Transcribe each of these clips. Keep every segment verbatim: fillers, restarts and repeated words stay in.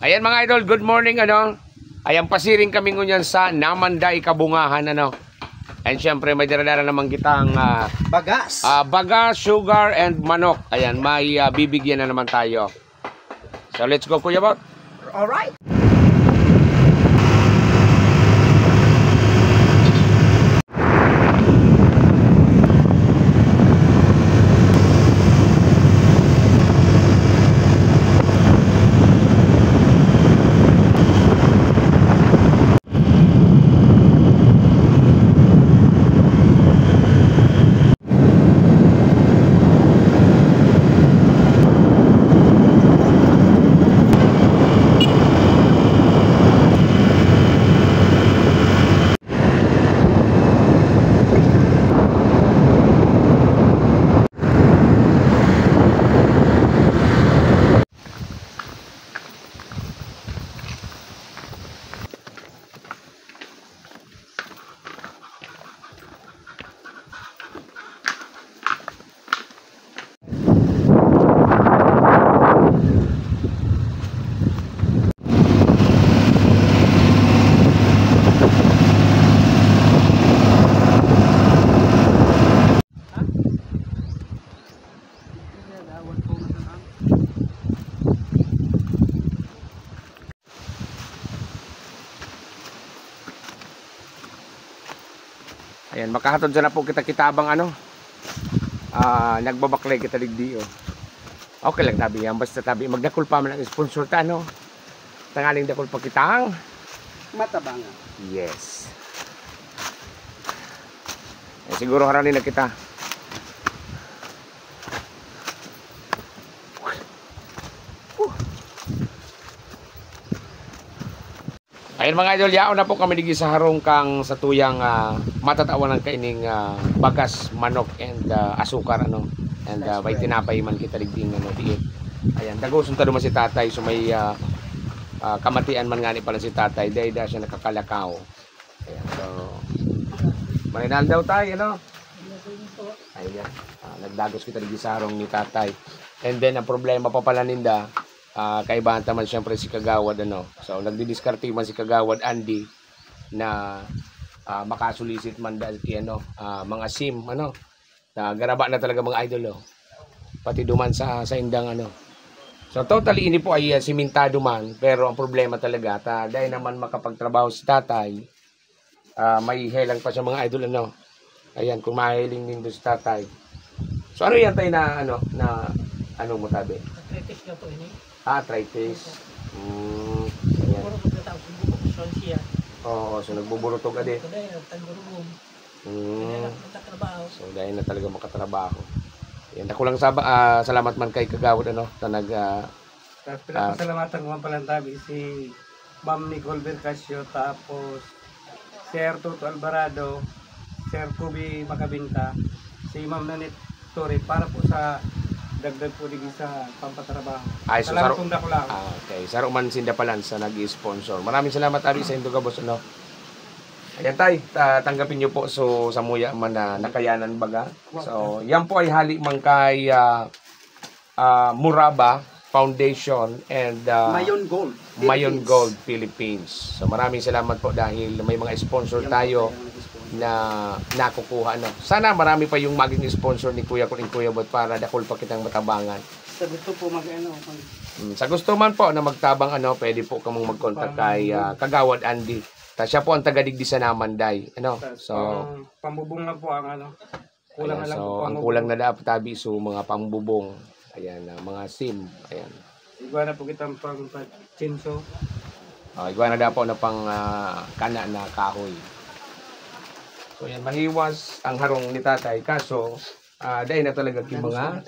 Ayan, mga idol, good morning, ano? Ayan, pasiring kami ngunyan sa Namanday Kabungahan, ano? And syempre, may dara-dara naman kitang, ah, Bagas. ah, baga, sugar, and manok. Ayan, may, ah, bibigyan na naman tayo. So, let's go, Kuya Bot. Alright. Ayan, makahatod sana po kita kitabang ano, ah, nagbabaklay kita digdi, oh. Okay lang tabi yan, basta tabi, magdakul pa man ang sponsor ta, no? Tanganing dakul pa kitang Matabangan. Yes. Eh, siguro harani na kita. Ayan, mga idol, yaon na po kami digi sa harong kang satuyang, ah, matatawanan kaining, ah, bagas, manok, and, ah, asukar, ano, and, ah, may tinapay man kita digding, ano, diin. Ayan, dagoson ta duman si tatay, so may, ah, ah, kamatian man ngani pala si tatay, dai da siya nakakalakaw. Ayan, so, marinal daw tayo, ano? Ayan, ah, nagdagos kita digi sa harong ni tatay. And then, ang problema pa pala ninda, ah, kaibahan ta man siyempre si Kagawad, ano. So, nagdidiskarte man si Kagawad Andy na, ah, makasulisit man da-, ki, ano, ah, mga sim, ano. Na garaba na talaga, mga idol, oh. Pati duman sa, sa indang, ano. So, totally, ini po ay, ah, simentado man, pero ang problema talaga, ta, dahil naman makapagtrabaho si tatay, ah, may helang pa siya, mga idol, ano. Ayan, kung mahiling nindo si tatay. So, ano yan, tay, na, ano, na, ano mo, tabi? Arthritis na po ini. Ah, arthritis. Mm, ayan. Puro pagkatao, sumbong ko sa siya. Oo, so nagbuburutog ka din. Kaya, tagurugong. Mm. Kaya lang makatrabaho. So, dahil na talaga makatrabaho. Ayan, dakulang saba-, ah, salamat man kay Kagawad, ano, ta nag, ah, Tapos Ah. pinapasalamatan ko man pala tabi si Ma'am Nicole Bercasio, tapos Sir Toto Alvarado, Sir Kobe Macabinta, si Ma'am Nanette Torre para po sa dagdag po digi sa pampatrabaho. Ay, so Salamat saro-, pong dakula. Ah, okay. Saro man sinda palan sa nag-i-sponsor. Maraming salamat, abi, sa indo gabos, ano? Ayan, tay, ta-, tanggapin niyo po. So, samuya man na nakayanan baga. So, yan po ay hali man kay, ah, ah, Muraba Foundation and, ah, Mayon Gold Mayon Philippines. Gold Philippines. So, maraming salamat po dahil may mga sponsor Yan po tayo ang nag-sponsor. Na nakukuha, ano. Sana marami pa yung maging sponsor ni Kuya Kuling Kuya Bot para dakul pa kitang matabangan. Sa gusto po mag-, ano, mag- Mm, sa gusto man po na magtabang, ano, pwede po kamong mag-contact Pang- kay, ah, Kagawad Andy. Ta siya po ang taga digdi sa Namanday, ano. Tas So, pang-, pambubong lang po ang, ano, Kulang Ayan, na lang so, po ang pambubong. Kulang na dapat tabi, so, mga pambubong. Ayan, ah, mga sim. Ayan. Igwa na po kitang pang, pang chinso. Ah, igwa na dapat na pang, ah, kana na kahoy. So, yan, mahiwas ang harong ni tatay. Kaso, ah, dahil na talaga yung mga,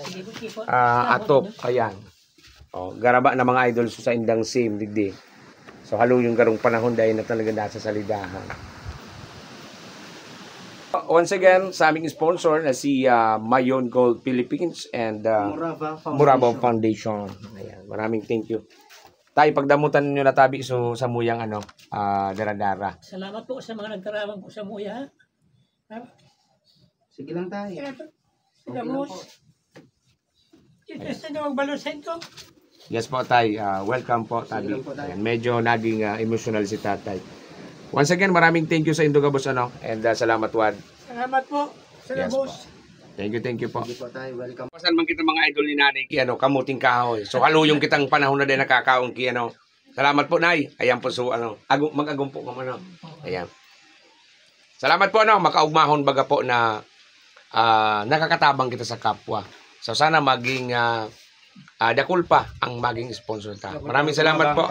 ah, atop. Ayan. Oh, garaba na mga idol, so sa indang sim, digdi. So, halo yung garong panahon dahil na talaga nasa salidahan. Once again, sa aming sponsor na si, ah, Mayon Gold Philippines and, ah, Morava Morava Foundation. Foundation. Ayan, maraming thank you. Tay, pagdamutan nyo na tabi, so, sa muyang, ano, ah, dara-dara. Salamat po sa mga nagkarawang po sa muya. Ha? Sige lang, tay. Salamat. Okay lang po. Ito sa inyo, magbalusay ko. Yes po, Tay. Ah, welcome po, Tabi. Welcome po, Tay. Ayan, medyo naging ah, emotional si Tatay. Once again, maraming thank you sa indo gabos, ano, and ah, salamat, Wad. Salamat po. Salamat, Yes po. boss. Thank you, thank you po. Sige po, Tay. Welcome. Pasan man kita, mga idol ni Nanay, ki ano, kamuting kahoy. So, haluyong kitang panahon na din nakakaon ki ano. Salamat po, Nay. Ayan po, so, ano, agu- mag-agumpo ka muna. Ayan. Salamat po, ano, makaugmahon baga po na ah, nakakatabang kita sa kapwa. So, sana maging ah, ah, dakul pa ang maging sponsor ta. Maraming salamat po.